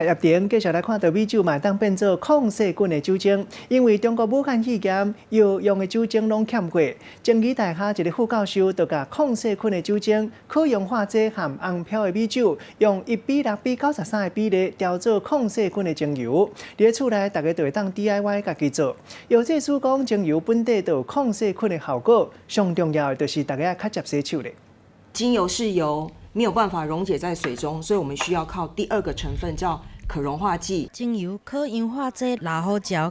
入場繼續來看到米酒嘛會當變做抗細菌的酒精，因為中國武漢肺炎藥用的酒精攏欠貨。精醫大學一个副教授就共抗細菌的酒精、可溶化劑和紅飄的米酒，用1比6比93的比例調做抗細菌的精油。佇咧厝內，大家就會當 DIY 家己做。藥劑師講，精油本底就有抗細菌的效果，上重要的就是大家愛較捷洗手咧。精油是油，沒有辦法溶解在水中，所以我們需要靠第二個成分叫可溶化劑。精油可溶化劑撈好攪。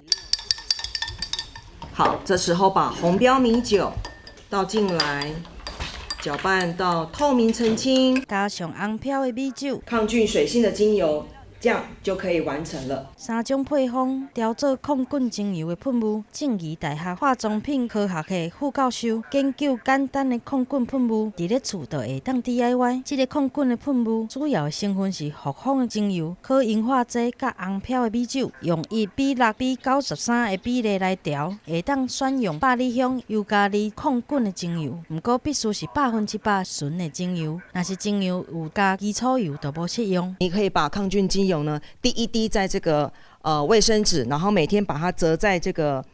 好，這時候把紅標米酒倒進來，攪拌到透明澄清，加上紅飄的米酒，抗菌水性的精油，這樣就可以完成了。三種配方調做抗菌精油的噴霧。正義大學化妝品科學系副教授研究簡單的抗菌噴霧，佇咧厝就會當 DIY。這個抗菌的噴霧主要的成分是複方的精油、可溶化劑佮紅飄的米酒，用1比6比93的比例來調，會當選用百里香尤加利抗菌的精油。毋過必須是100%純的精油，若是精油有加基礎油就無適用。你可以把抗菌精油呢滴一滴在這個衛生紙，然後每天把它折在這個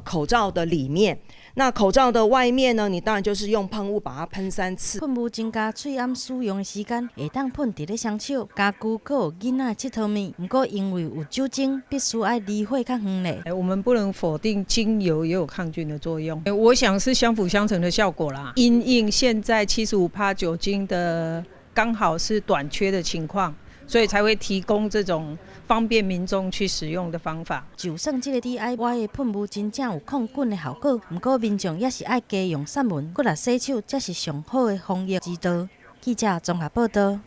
口罩的裡面。那口罩的外面呢，你當然就是用噴霧把它噴三次。噴霧增加喙罨使用的時間，會當噴佇咧雙手、家具，閣有囡仔𨑨迌物。毋過因為有酒精，必須愛離火較遠咧。我們不能否定精油也有抗菌的作用，我想是相輔相成的效果啦。因應現在75趴酒精的剛好是短缺的情況，所以才會提供這種方便民眾去使用的方法。就算這個 DIY 的噴霧真正有抗菌的效果，毋過民眾也是愛加用殺蚊，閣來洗手，才是上好的防疫之道。記者綜合報道。